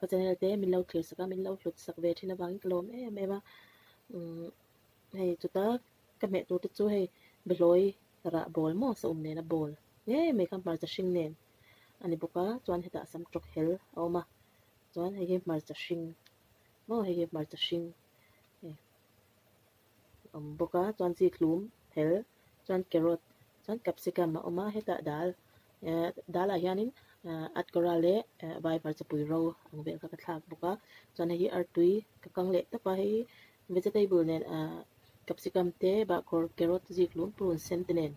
Ka channel te min lo thlir sak a, min lo hlut sak ve thin avangin ka lawm em em a. Umm hei chuta ka hmeh tur te chu hei behlawi rah bawl maw saum nena bawl ngei mai kha hmarcha hring nen a ni bawk a, chuan hetah sam tawk hel a awm a, chuan hei hi hmarcha hring maw hei hi hmarcha hring hei a awm bawk a, chuan zikhlum hel chuan carrot chuan capsicum a awm a hetah dal eh dal ah hianin eh atkawra leh eh vai hmarchapui ro ang vel kha ka thlak bawk a chuan hei hi artui ka kang leh tawp a hei vegetable nen ah capsicum te bahkhawr carrot zikhlum purun sen te nen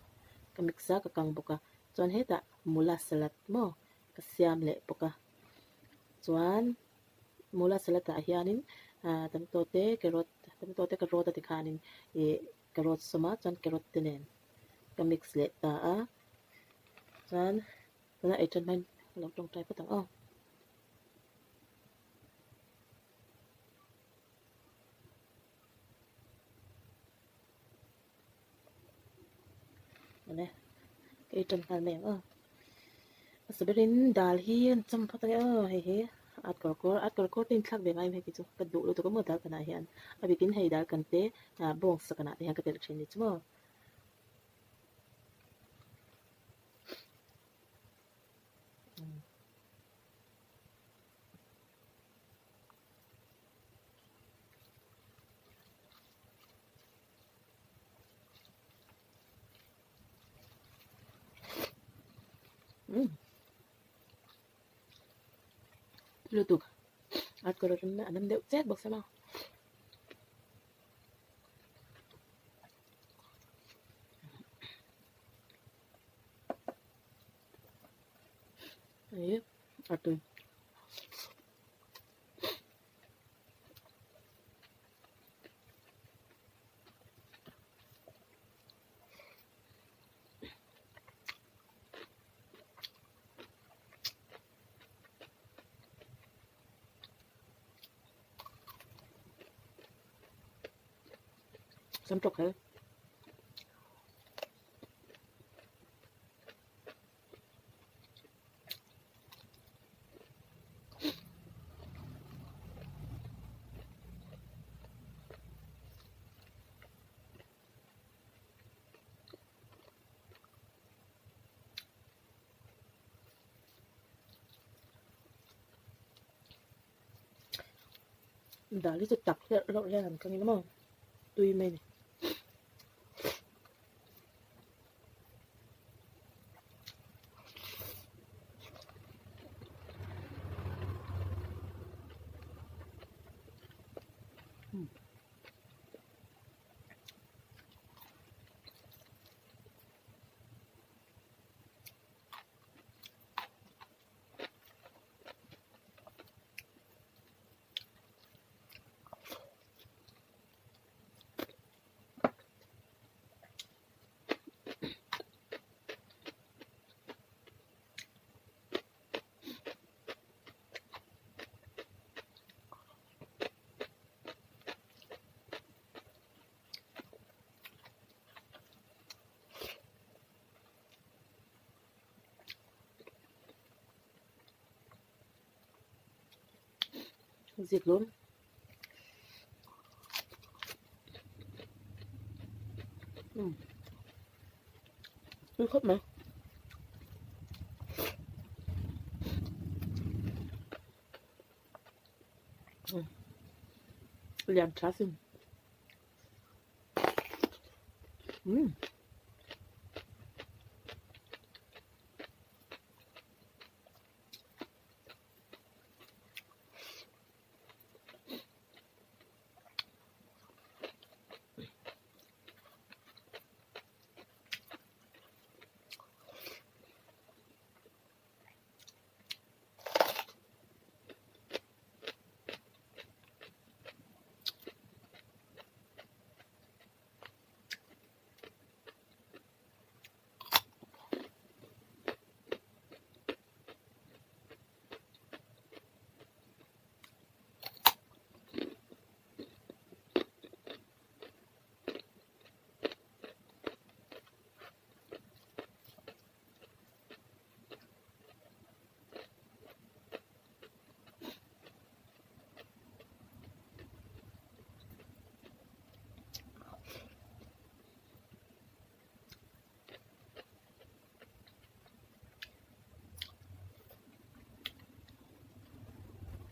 ka mix a ka kang bawk a chuan hetah mula salad maw ka siam leh bawk a chuan mula salad ah hianin ah tomato te carrot tomato te ka rawt a tikhanin ih Carrot sawm a chuan carrot te nen ka mix leh ta a chuan tuna ei tan hmain ka lo tawngtai phawt ang aw. Awle ka ei tan nghal mai ang aw. Hmasa berin dal hi an cham phawt ange aw hei hi at kawr kawr at kawr kawr te in thlak ve ngai em hei chu ka duh lutuk a maw dal kanah hian a bikin hei dal kan te ah bawng sa kanah te hian ka telh thin ni chu maw. Lutuk at kawr atang a nam deuh chet bawk sia maw. Hei a tui. Sam tawk kher. Dal hi chu tak hlerh hlawrh hian an kang in maw tui mai a ni. Ziklum umm tui khawp mai. Lian tha sin. Umm.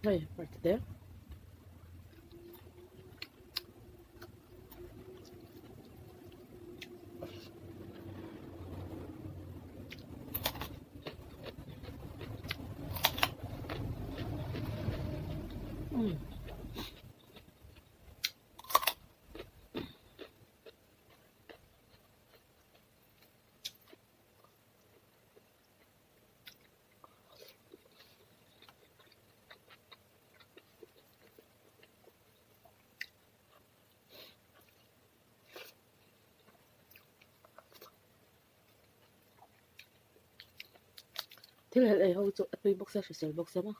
Hei hmarcha te. Umm. Thil helh ei ho chu a tui bawk sia hrisel bawk sia maw.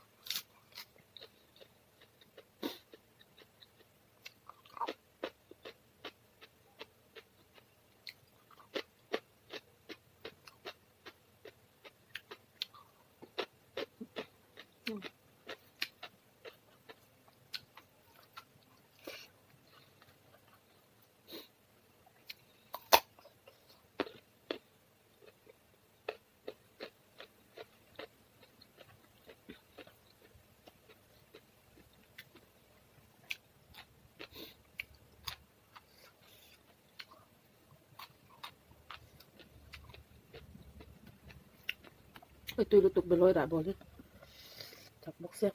Hei tui lutuk belawi rah bawl hi chak bawk sia.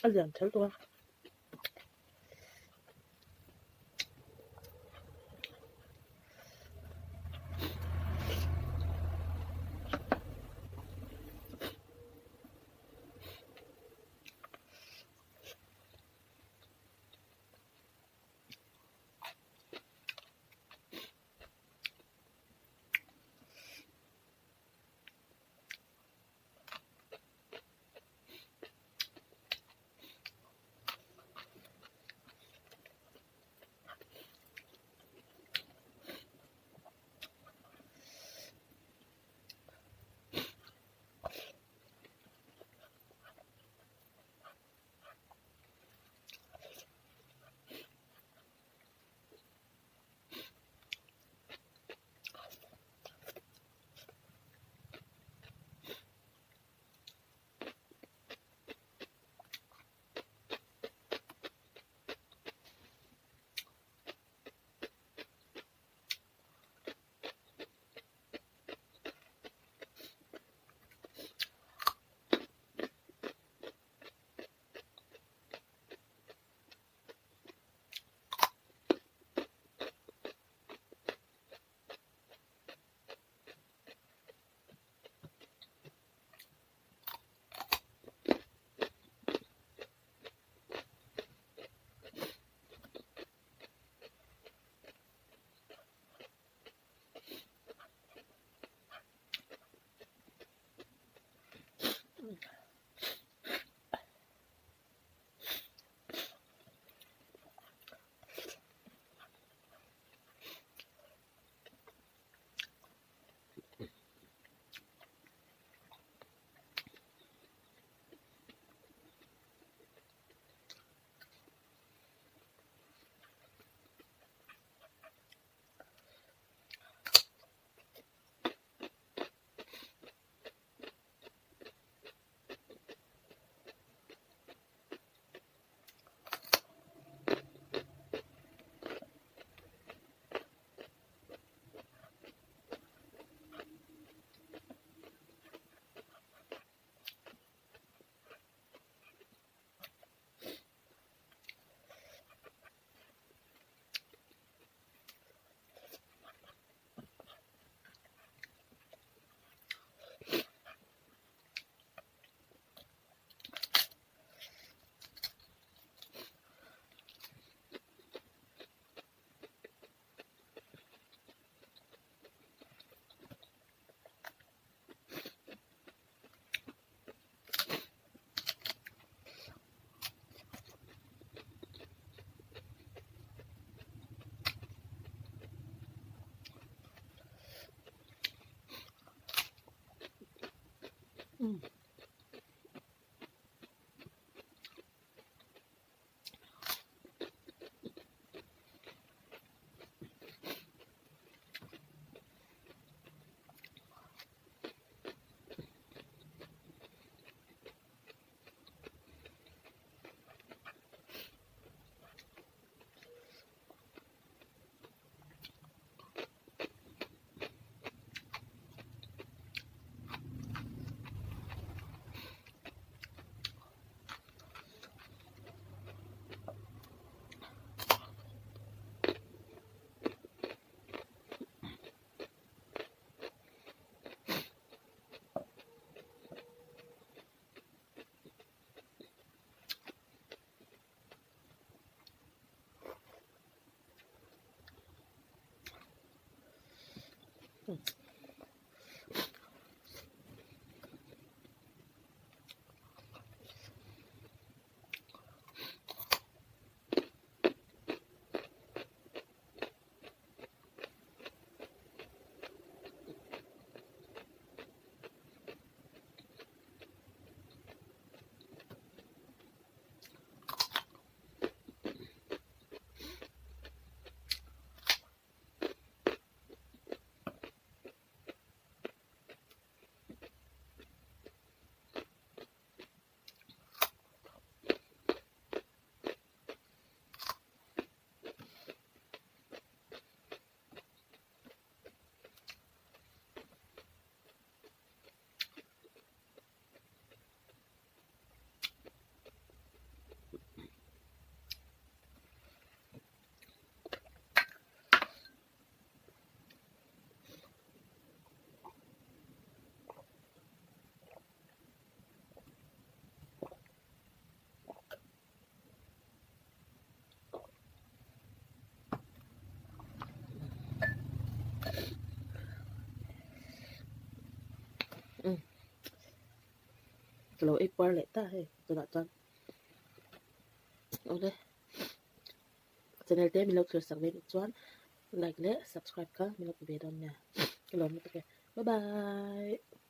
A lian ther tawh a. Ka lo ei puar leh ta hei tunah chuan. Awle channel te min lo thlir sak ve duh chuan like leh subscribe kha min lo ti ve dawn nia. Ka lawm lutuk e. Bye bye.